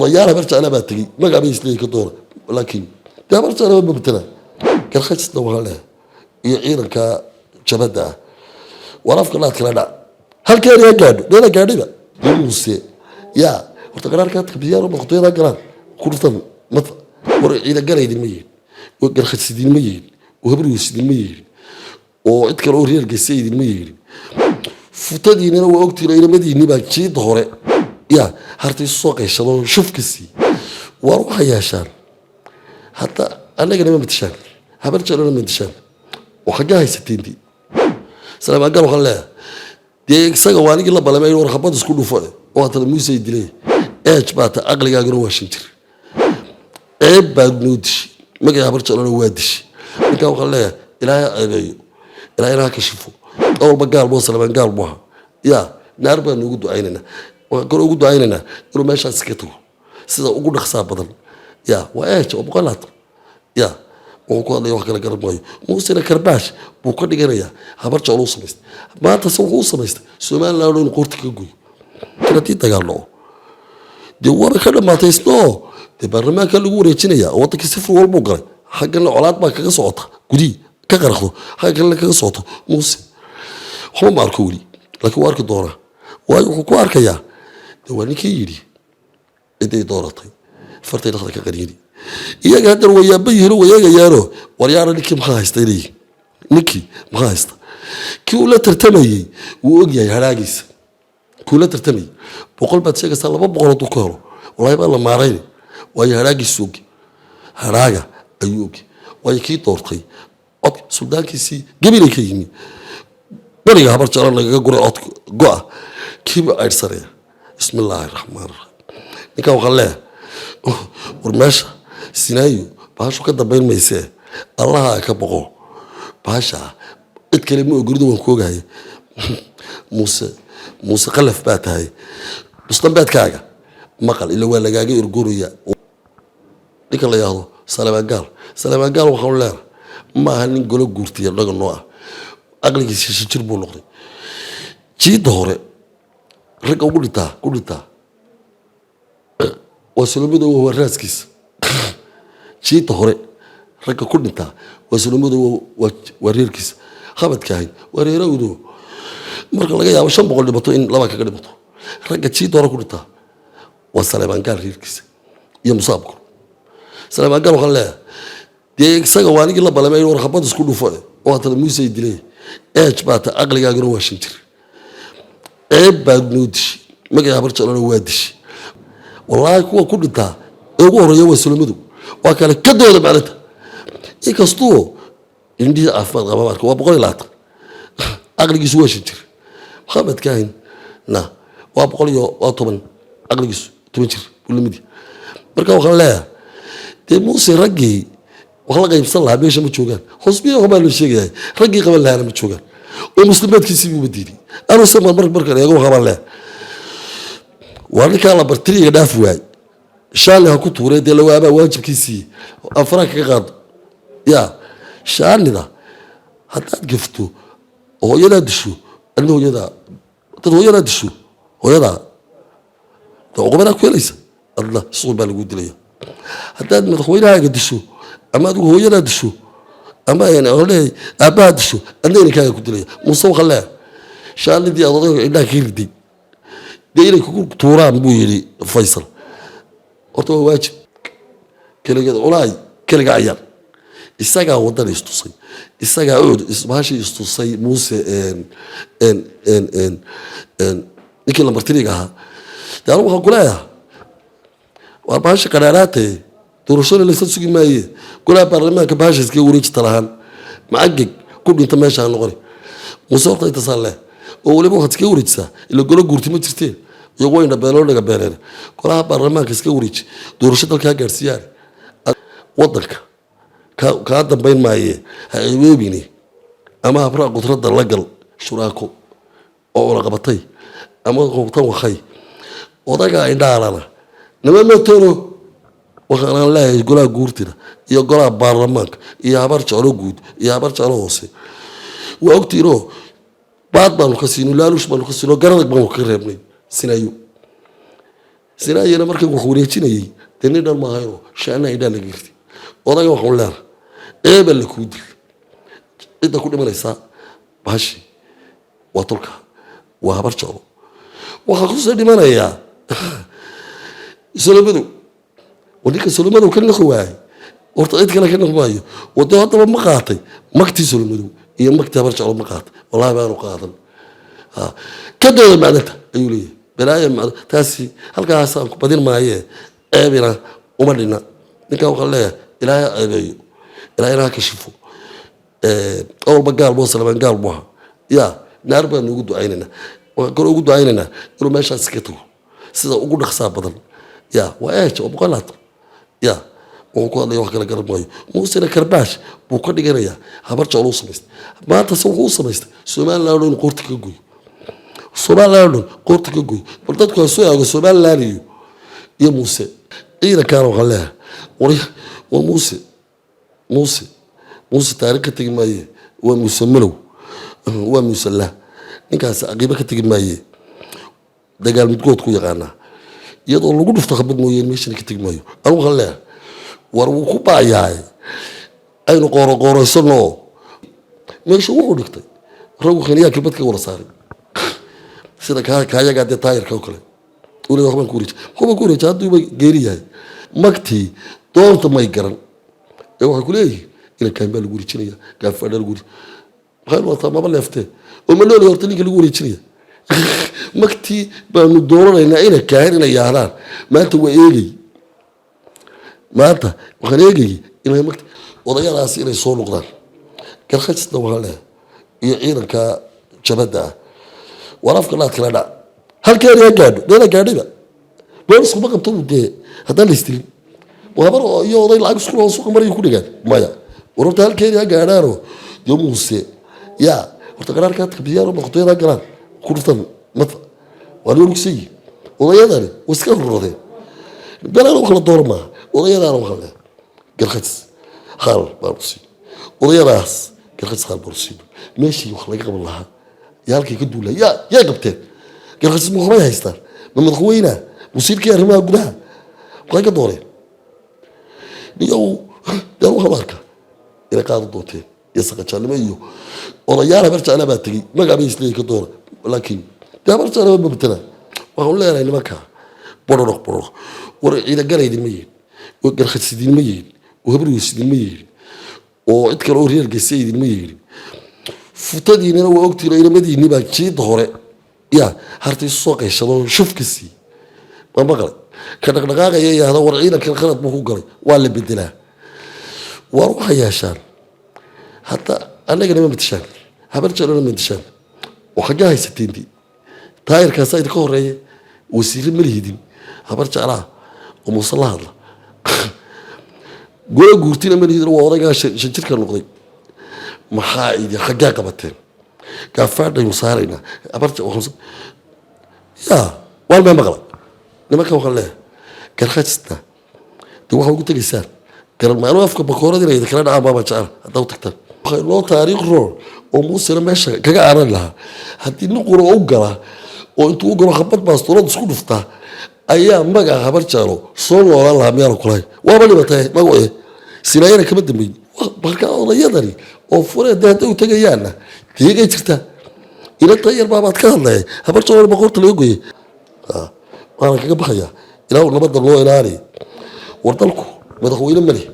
Odayaal Habar Jeclaa baa tegey, magac bay isleeyihin ka doona, laakiin dee Habar Jeclaa ma matala. Garxajisna waxaan leeyahay iyo ciidanka jabadda ah, war afka laad kala dhac, halkeeni ha gaadho, dheela gaadhiba. Muuse yaa horta qaraarka biyaano madaxtooyada galaan ku dhuftan madfa. War ciidan galaydin ma yihin, oo Garxajsidin ma yihin, oo Habarweysidin ma yihin, oo cid kale oo reer geysa idin ma yihin. Futadiinana waa ogtiin, oo inamadiinni baa jiida hore yaa harta isu soo qayshado shufka sii. War waxay yeeshaan hadda annagana ma matashaan, Habar Jeclona ma matashaan, oo xaggaa haysateen. Dii Salaamaan Gal waxaan leeyahay, dee isaga waa anigii la balamay, war xabad isku dhufo, oo haddana Muuse dilay. Eej baa ta, aqligaaguna waa 5 jir. Ceeb baad noo dishay, magacii Habar Jeclona waa dishay. Ninkaa waxaan leeyahay, Ilaahay ha ceebeeyo, Ilaahayna ha kashifo. Awalba gaal buu, Salaamaan Gaal buu ahaa. Yaa naar baan ugu ducaynaynaa, waxaan kaloo ugu ducaynaynaa inuu meeshaas iska tago sida ugu dhaqsaa badan. Ya waa eej oo 120 ya wuxuu ku hadlaya wax kala garan maayo. Muusena karbaash buu ka dhiganayaa Habar Jeclo u samaystay. Maanta se wuxuu u samaystay Somaliland inuu qoorta ka goyo. Kan haddii dagaal dhaco, dee waaba ka dhamaatay isnoo, dee baarlamaanka lagu wareejinaya oo waddankii si fur walbuu galay. Xaggana colaad baa kaga socota, gudihii ka qaraqdo, xagga kalena kaga socoto. Muuse waxba ma arko weli, laakiin waa arki doonaa. Waayo, wuxuu ku arkayaa, dee waa ninkii yidhi ciday dooratay fartay dhaqda ka qaniini. Iyaga haddana way yaaba yihiin oo way eegayaano, waryaana ninkii maxaa haysta inay, ninkii maxaa haysta? Kii uu la tartamayey wuu ogyahay haraagiisa. Kuu la tartamayey 100 baad sheegaysaa, 200 hadduu ka helo, wallahi baa la maarayni. Waayo, haraagiisu ogi, haraaga ayuu ogi. Waayo, kii doortay cod suldaankiisii Gabilay ka yimi, beriga Habar Jeclo lagaga guray cod go-a, kiiba caydhsanaya. Bismi illaahi raxmaan raxiim. Ninkan waxaan leeyahay, war meesha sinaayo bahashu ka dambayn maysee, Allaha ka boqo. Bahasha cid kale ma ogolido, waan ku ogahay. Muuse, Muuse Qalaf baa tahay, mustambeedkaaga maqal ila waa lagaaga ergoonaya. Ninka la yahdo Salemaan Gaal, Salemaan Gaal waxaanu leenahay ma aha nin golo guurtiya dhaga noo ah. Aqligiisa 5 jir buu noqday. Jiidda hore ragga ugu dhintaa ku dhintaa waa Solomado, waa raaskiisa. Jiidda hore ragga ku dhintaa waa Solomado, waa reerkiisa. Khabadkaahin waa reerawdo. Marka laga yaabo 500 dhimato in laba kaga dhimato, ragga jiidda hore ku dhintaa waa Salemaan Gaal reerkiisa iyo Musaabkur. Salemaan Gaal waxaan leeyahay, dee isaga waa anigii la balamay, war xabad isku dhufo, oo haddana Muuse dilay. Eej baa ta, aqligaaguna waa 5 jir. Ceeb baad noo dishay, magacii Habar Jeclona waa dishay. Wallaahi kuwa ku dhintaa ee ugu horeeya waa Solomadow, waa kale ka dooda maalinta. Inkastuu indhihii caafimaad qaba marka waa 120, aqligiisu waa 5 jir. Maxamed Kaahin na waa boqol iyo waa toban, aqligiisu 10 jir buu lamid yahay. Marka waxaan leeyahay, dee Muuse raggii wax la qaybsan lahaa meesha ma joogaan. Xusbiya waxbaa loo sheegaya, raggii qaban lahaana ma joogaan, oo muslimaadkiisii buuba diiday. Anuse mar markaan eego waxaa baan leeyahay, waa ninkaa la bartiriga dhaaf waay, shaani ha ku tuuree. Dee lawaabaa waajibkiisii afraa kaga qaado. Ya shaanida haddaad gafto oo hooyadaa disho, adna hooyadaa, dad hooyadaa disho, hooyadaa dee cuqubadaa ku helaysa, adna suqul baa lagu dilaya. Haddaad madaxweynahaaga disho ama adigu hooyadaa disho ama leeyahay aabbahaa disho, adna inankaaga ku dilaya. Muuse waxaa leeyahay, shaanidii aad odayga indhaha kaga riday, dee inay kugu tuuraan buu yidhi Faysal, horta waa waajib. Keligeed culaay, keliga cayaar. Isagaa wadan istusay, isagaa ood bahashii istusay. Muuse ninkii lambartiriga ahaa, dee anigu waxaan kuleeyahay, waa bahasha qaraaraatee, doorashada laysa sugi maaye, golaha baarlamaanka bahasha iskaga wareeji talahaan macageg ku dhinta meesha ha noqoni. Muuse horta intaasaan leh, oo weliba waxaad iskaga wareejisaa, ila golo guurti ma jirteen, iyagu wayna beeloo dhaga beeleen. Golaha baarlamaanka iska wareeji, doorasho dalka ha gaarsiiyaan. Wadanka kaa dambayn maaye, ha ceeboobine. Ama habraa qudradda la gal shuraako oo ula qabatay ama qobtan wakhay odagaa indhaalana nama matalo. Waxaanaan leeyahay, golaha guurtida iyo golaha baarlamaanka iyo Habar Jeclo guud iyo Habar Jeclo hoose, waa ogtiinoo baad baanu ka siino, laaluush baanu ka siino, garadag baanu ka reebnay sinayo. Sinaayana markan wax wareejinayay dee nin dhan maahayno shaana indhaa laga girtay. Odaga waxaan leedahay ceeba la kuu dil, cidda ku dhimanaysaa bahashi waa tolka, waa Habar Jeclo. Waxaa kusoo dhimanayaa Solomadow. War ninka Solomadow ka naqi waayey, horta cid kale ka naqi maayo. Wado haddaba ma qaatay magtii Solomadow iyo magtii Habar Jeclo? Ma qaatay? Wallahi baanu qaadan. Ka dooda macdanta ayuu leeyahay, balaaya macdan taasi halkaasaan ku badin maayee, ceebina uma dhina. Ninkan waxaan leeyahay Ilaahay ha ceebeeyo, Ilaahayna ha kashifo. Awalba gaal buu Salmaan, gaal buu ahaa. Ya naar baanu ugu ducaynaynaa, waxaan kaloo ugu ducaynaynaa inuu meeshaas ka tago sida ugu dhaqsaa badan. Ya waa eej waa 120. Ya wuxuu ku hadlaya wax kala garan maayo. Muusena karbaash buu ka dhiganayaa Habar Jeclo u samaystay. Maanta se wuxuu u samaystay Somaliland oo inuu qoorta ka goyo, Somaliland oo dhan qoorta ka goyo. Bal dadku ha soo aago Somaliland iyo Muuse. Ciidankaana waxaan leeyahay war war Muuse, Muuse, Muuse taariikh ka tegi maaye. Waa Muuse Malow, waa Muuse lah. Ninkaasi caqiibo ka tegi maaye, dagaal midgood ku yaqaanaa, iyadoo lagu dhufto khabad mooyeen meeshana ka tegi maayo. Anigu waxaan leeyahay war wuu ku baayahay, aynu qooro qooroysano. Meesha wuxuu dhigtay raggu khaniyaa kilbad ka wada saaray, sida kaayagaa dee taayirka oo kale uu leeyahay. Waxbaan ku wareejay, waxbaan ku wareejay, hadduuba geeri yahay magtii doonta may garan ee waxay ku leeyihiin inankaan baa lagu wareejinaya, gaafadha lagu wareejinaya. Maxay wataa? Maba leeftee oo ma nooli horta ninka lagu wareejinaya. Magtii baanu dooranaynaa ina kaahin inay yaahdaan. Maanta waa eegay, maanta waxaan eegayay inay magti odayadaasi inay soo noqdaan. Garkhajisna waxaan leeyahay iyo ciidanka jabadda ah, war afka laad kala dhac, halkeena ha gaadho deena gaadhiba boolisku ma qabto dee haddaan la istilin habar iyo oday lacag isku loo suuqa maraya ku dhigaan maya. War horta halkeeni ha gaadhaano dee Muuse ya horta qaraarka biyaan madaxtooyada ha galaan ku dhuftan madfa waa loo lugsan yihin. Odayadani way iska rorodeen, belaan wax la dooro maaha. Odayadaana waxaan leeyahay Garkhajis haal baan u siin, odayadaas Garkhajis haal baan u siin. Meeshii wax laga qaban lahaa yaa halkay ka duulaa yaa yay qabteen. Garkhajis ma waxbay haystaan? Ma madaxweynea wasiirkii arrimaha gudaha maxay ka dooneen? Niyow dee waxaan u arkaa inay qaadi doonteen iyo saqajaannimo iyo odayaal Habar Jeclaa baa tegey, magac bay isleeyihin ka doona, laakiin dee Habar Jeclaa ma matala. Waxaan leenahay nimanka bororoq bororoq, war ciidagala idinma yihin, oo Garkhajis idinma yihin, oo Habarweys idinma yihin, oo cid kale oo reer geysa idinma yihin. Futadiinana waa ogtiin oo inamadiinni baa jiida hore ya harta isu soo qayshado shufka sii ma maqlay ka dhaqdhaqaaqaya yahda. War ciidankan khalad buu ku galay, waa la bedelaa. War waxay yeeshaan hadda annagana ma matashaan, Habar Jeclona ma matashaan. Oo xaggaa haysateen taayirkaasaa idinka horeeya, wasiire ma lihidin Habar Jeclaha oo Muuse la hadla, golo guurtina ma lihidin. Waa odaygaa shan jirka noqday. Maxaa idin xaggaa qabateen? Gaafaadhaynu saaraynaa Habar ya waan mee maqla. Nimanka waxaan leeyahay Garkhajisna dee waxaa ugu tegaysaan garan ma. Anuu afka bakoorad inay idinkala dhacaan baaba jecel haddaa u tagtaan. Waxay loo taariikh roor oo Muusena meesha kaga carari lahaa haddii nin qura u gala oo intuu u galo khabad baastoolad isku dhuftaa ayaa magaca Habar Jeclo soo noolaan lahaa. Miyaanu kulahay? Waaba dhibatay magace Sinaayana kama dambeyn. Marka odayadani oo furee dee hadday u tegayaanna deegay jirtaa inanta yar baabaad ka hadlaya. Habar Jeclo boqorta laga goyay waana kaga baxayaa. Ilaahu nabadda noo ilaali. War dalku madaxweyne ma leh.